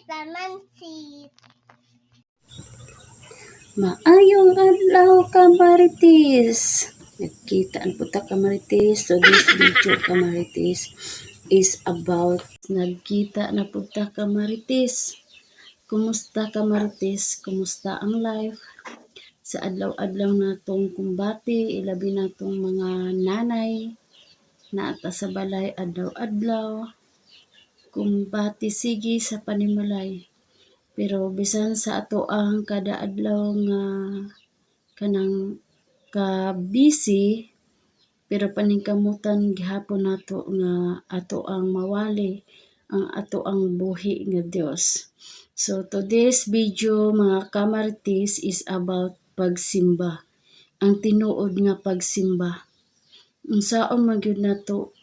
Tamansit. Maayong adlaw, kamaritis! Nagkita na pud ta, kamaritis. So this video, kamaritis, is about nagkita na pud ta, kamaritis. Kumusta, kamaritis? Kumusta ang life? Sa adlaw-adlaw natong kumbati, ilabi natong mga nanay naa ta sa balay adlaw-adlaw. Kumbati sige sa panimalay. Pero bisan sa ato ang kada adlaw nga kanang ka busy, pero paningkamutan gihapon nato nga ato ang mawali ang ato ang buhi nga Dios. So today's video, mga kamaritis, is about pagsimba. Ang tinuod nga pagsimba. Unsaon man gyud nato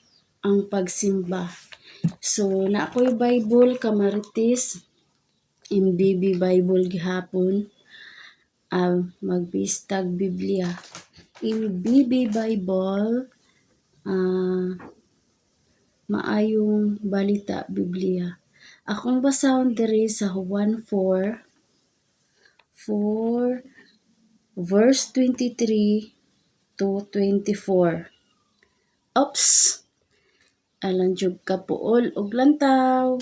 ang pagsimba? So naa ko'y Bible, kamaritis, MBB Bible gihapon. Magbistag Biblia. MBB Bible, Maayong Balita Biblia. Akong basahon diri sa Juan 4, 4 verse 23 to 24. Oops! Alang jud kapuol og lantaw.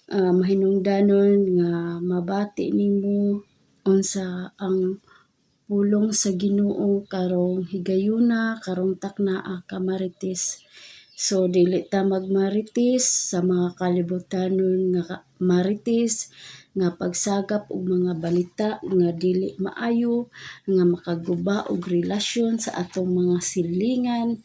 Mahinungdanon nga mabati nimo unsa ang pulong sa Ginoo karong higayuna, karong takna, kamaritis. So dili ta magmarites sa mga kalibutanon nga marites nga pagsagap og mga balita nga dili maayo, nga makaguba og relasyon sa atong mga silingan.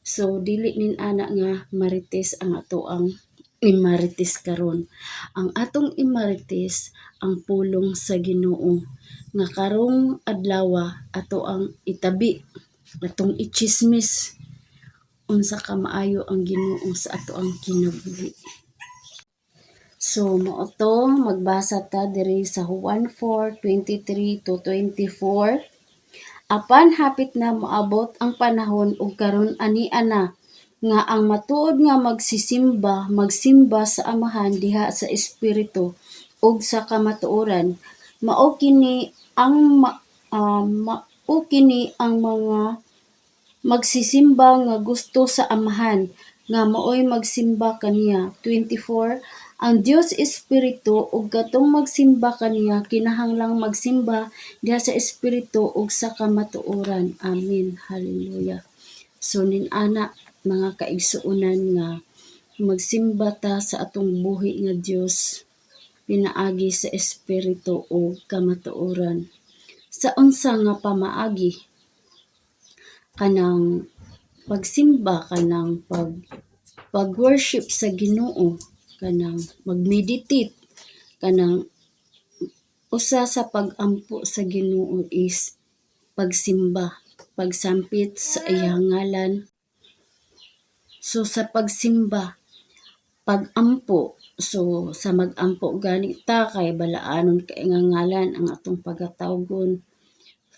So dili nin ana nga marites ang ato ang imarites karon. Ang atong imarites ang pulong sa Ginoo nga karong adlawa ato ang itabi, atong itsismis unsa ka maayo ang Ginoo sa ato ang kinabuhi. So mao to, magbasa ta diri sa Juan 4:23 to 24. Apan hapit na moabot ang panahon ug karon ania na nga ang matuod nga magsisimba magsimba sa Amahan diha sa espiritu ug sa kamatuoran. Mao kini ang mga magsisimba nga gusto sa Amahan nga maoy magsimba kaniya. 24. Ang Dios espiritu ug katong magsimba kaniya kinahanglang magsimba diha sa espiritu ug sa kamatuoran. Amen. Hallelujah. So nin-ana, mga kaigsuonan, nga magsimba ta sa atong buhi nga Dios pinaagi sa espiritu ug kamatuoran. Sa unsa nga pamaagi? Kanang pagsimba, kanang pag-worship sa Ginoo, kanang mag-meditate, kanang usa sa pag-ampo sa Ginoo is pagsimba, pagsampit sa iyang ngalan. So sa pagsimba, pag-ampo, so sa mag-ampo gani ta kay balaanon kay nga ngalan ang atong pagatawgon.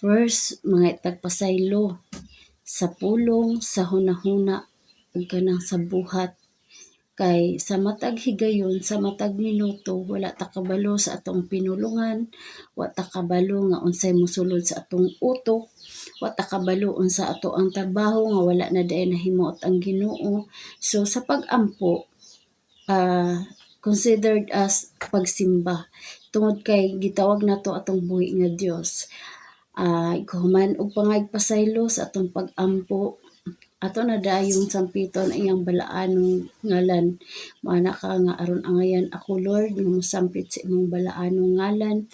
First, mga tagpasaylo sa pulong, sa hunahuna ug kanang sa buhat. Kay sa matag higayon, sa matag minuto, wala ta kabalo sa atong pinulungan, wa ta kabalo nga unsay mosulod sa atong utok, wa ta kabalo unsa ato ang trabaho nga wala na diay nahimuot ang Ginoo. So sa pag-ampo, considered as pagsimba tungod kay gitawag nato atong buhi nga Dios. Human og pangayog pasaylo sa atong pag-ampo, ato na dayong sampiton ang iyang balaanong ngalan. Moana ka nga aron angayan ako, Lord, nga mosampit sa imong balaanong ngalan.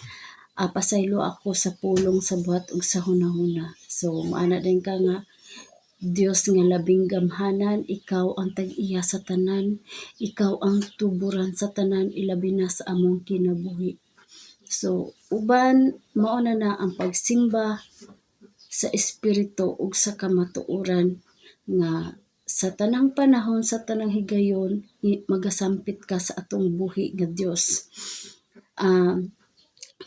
Pasaylo ako sa pulong, sa buhat ug sa hunahuna. So moana din ka nga Dios nga labing gamhanan, ikaw ang tag-iya sa tanan, ikaw ang tuburan sa tanan, ilabi na sa among kinabuhi. So uban mao na na ang pagsimba sa espiritu ug sa kamatuoran nga sa tanang panahon, sa tanang higayon, magasampit ka sa atong buhi nga Dios.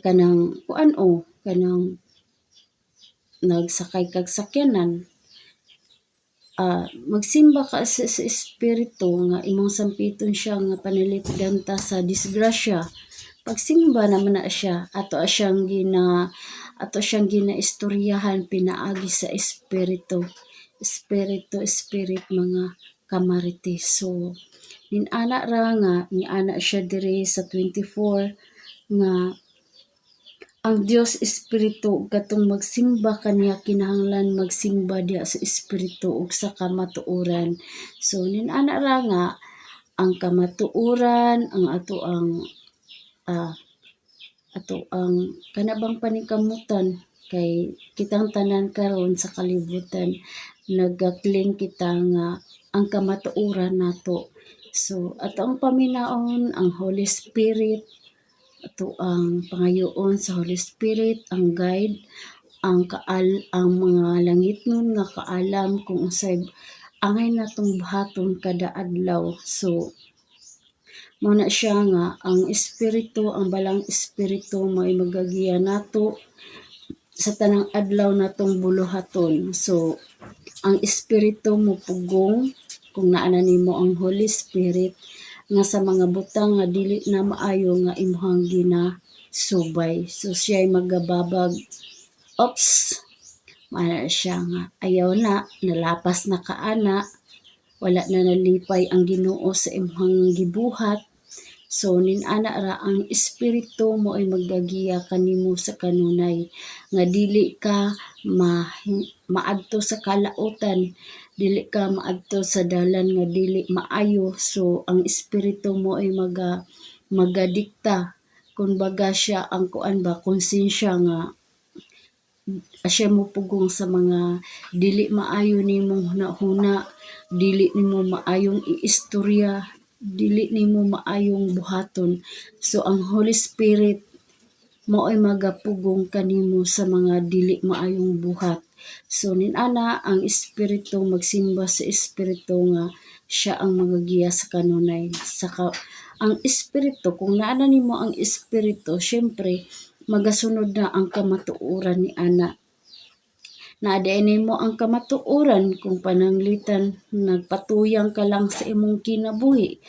Kanang kuan o kanang nagsakay kag sakyanan, magsimba ka sa espiritu nga imong sampiton siya nga panalipdan ta sa disgrasya. Pagsimba naman na siya, ato siyang ginaistoryahan pinaagi sa espiritu. Espiritu, spirit, mga kamarites. So, nin-ana ra nga, niana siya diri sa 24 nga ang Dios espiritu, katong magsimba kaniya kinahanglan magsimba diha sa espiritu ug sa kamatuoran. So nin-ana ra nga ang kamatuoran ang ato ang kana bang paningkamutan, kay kitang tanan karon sa kalibutan naga-claim kita nga ang kamatuoran nato. So ato ang paminaon ang Holy Spirit, ato ang pangayoon sa Holy Spirit ang guide, ang kaal ang mga langitnon nga kaalam kung unsay angay natong buhaton kada adlaw. So mao na siya nga ang espiritu, ang Balaang Espiritu, mao'y magagiya nato sa tanang adlaw natong buluhaton. So ang espiritu mopugong kung naa na nimo ang Holy Spirit nga sa mga butang nga dili na maayo nga imong ginasubay. So siya'y magababag, "Oops," mana siya nga ayaw na, nalapas na ka ana, wala na nalipay ang Ginoo sa imong gibuhat. So nin-ana ra, ang espiritu mao'y magagiya kanimo sa kanunay nga dili ka maadto sa kalautan, dili ka maadto sa dalan nga dili maayo. So ang espiritu mao'y magadikta, kumbaga siya ang kuan ba, konsensya nga siya mopugong sa mga dili maayo nimong hunahuna, dili nimo maayong iistorya, dili nimo maayong buhaton. So ang Holy Spirit mao'y magapugong kanimo sa mga dili maayong buhat. So nin-ana ang espiritu, magsimba sa espiritu nga siya ang magagiya sa kanunay. Saka ang espiritu, kung naa na nimo ang espiritu, syempre magasunod na ang kamatuoran ni ana. Naa diay nimo ang kamatuoran, kung pananglitan nagpatuyang ka lang sa imong kinabuhi,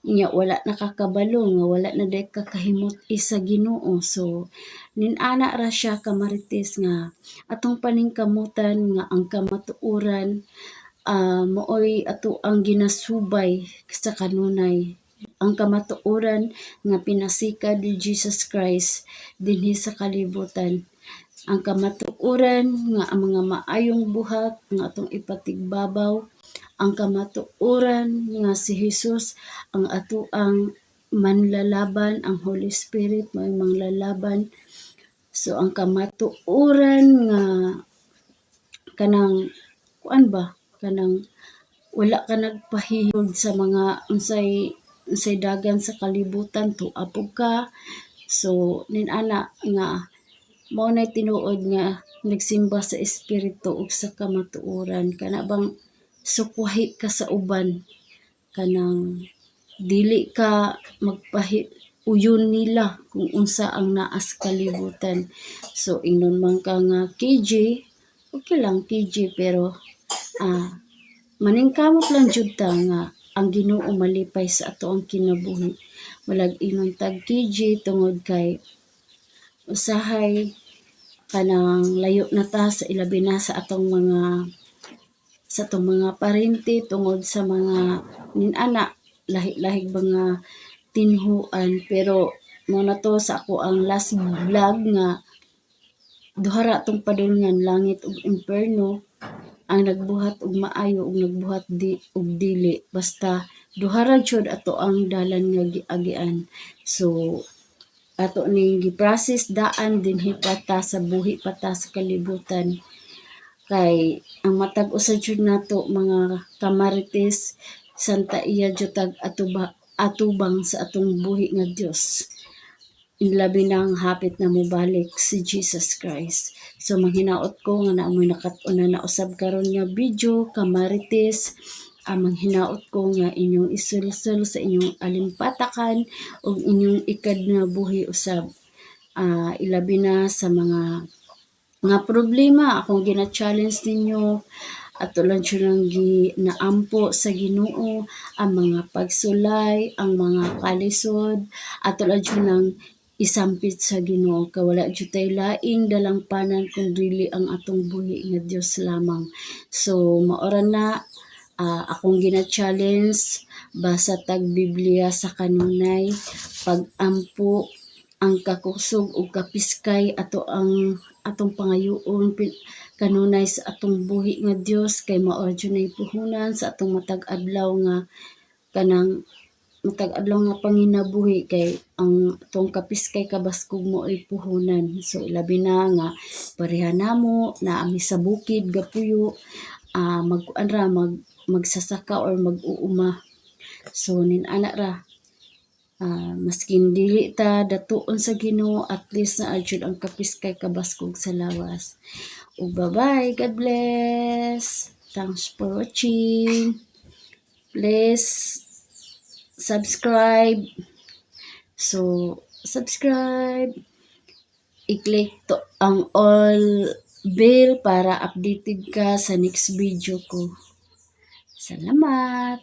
nya wala nakakabalo nga wala na diay ka kahimut-i sa Ginoo. So nin-ana ra siya, kamarites, nga atong paningkamutan nga ang kamatuoran maoy ato ang ginasubay sa kanunay. Ang kamatuoran nga pinasikad ni Jesus Christ dinhi sa kalibutan. Ang kamatuoran nga ang mga maayong buhat nga atong ipatigbabaw, ang kamatuoran nga si Jesus ang atoang manlalaban, ang Holy Spirit mao'y manglalaban. So ang kamatuoran nga kanang kuan ba, kanang wala ka nagpahihilod sa mga unsay unsay dagan sa kalibutan, tua pud ka. So nin-ana nga mao nay tinuod nga nagsimba sa espiritu ug sa kamatuoran, kana bang sukwahi ka sa uban, kanang dili ka magpahi uyon nila kung unsa ang naa sa kalibutan. So ingnon man ka nga KJ, okay lang KJ, pero maningkamot lang jud ta nga ang Ginoo malipay sa atoang kinabuhi. Walag ingon tag KJ tungod kay usahay kanang layo na ta sa ilabi na sa atong mga parente tungod sa mga nin-ana lahi-lahig mga tinhuan. Pero mao na to sa ako ang last vlog nga duha ra tong padulngan, langit ug impierno, ang nagbuhat og maayo ug nagbuhat di og dili, basta duha ra jud ato ang dalan nga giagian. So ato ning gi-process daan dinhi pa ta sa buhi pa ta sa kalibutan, kay ang matag usa jud nato, mga kamarites, santa iya jud tag atubang sa atong buhi nga Dios, labi na ang hapit na mobalik si Jesus Christ. So manghinaot ko nga naa moy nakat-on na usab karon nga video, kamarites. Manghinaot ko nga inyong isulsul sa inyong alimpatakan ug inyong ikadnabuhi usab. Ilabi na sa mga nga problema akong gina-challenge ninyo, ato lang jud nang ginaampo sa Ginoo ang mga pagsulay, ang mga kalisod, ato lang jud nang Isampit sa Ginoo kay wala jud tay laing dalangpanan kung dili ang atong buhi nga Dios lamang. So maora na akong gina-challenge, basa tag Biblia sa kanunay, pag-ampo ang kakusog ug kapiskay ato ang atong pangayoon kanunay sa atong buhi nga Dios kay mao ra jud nay puhunan sa atong matag adlaw nga kanang matag adlaw nga panginabuhi kay ang atong kapiskay kabaskog mao'y puhunan. So ilabi na nga pareha namo naa mi sa bukid gapuyo, magkuan ra magsasaka or mag-uuma. So nin-ana ra, maskin dili ta datuon sa Ginoo, at least naa jud ang kapiskay kabaskog sa lawas. Ug bye-bye, God bless. Thanks for watching. Please subscribe. So, subscribe. I-click to ang all bell para updated ka sa next video ko. Salamat!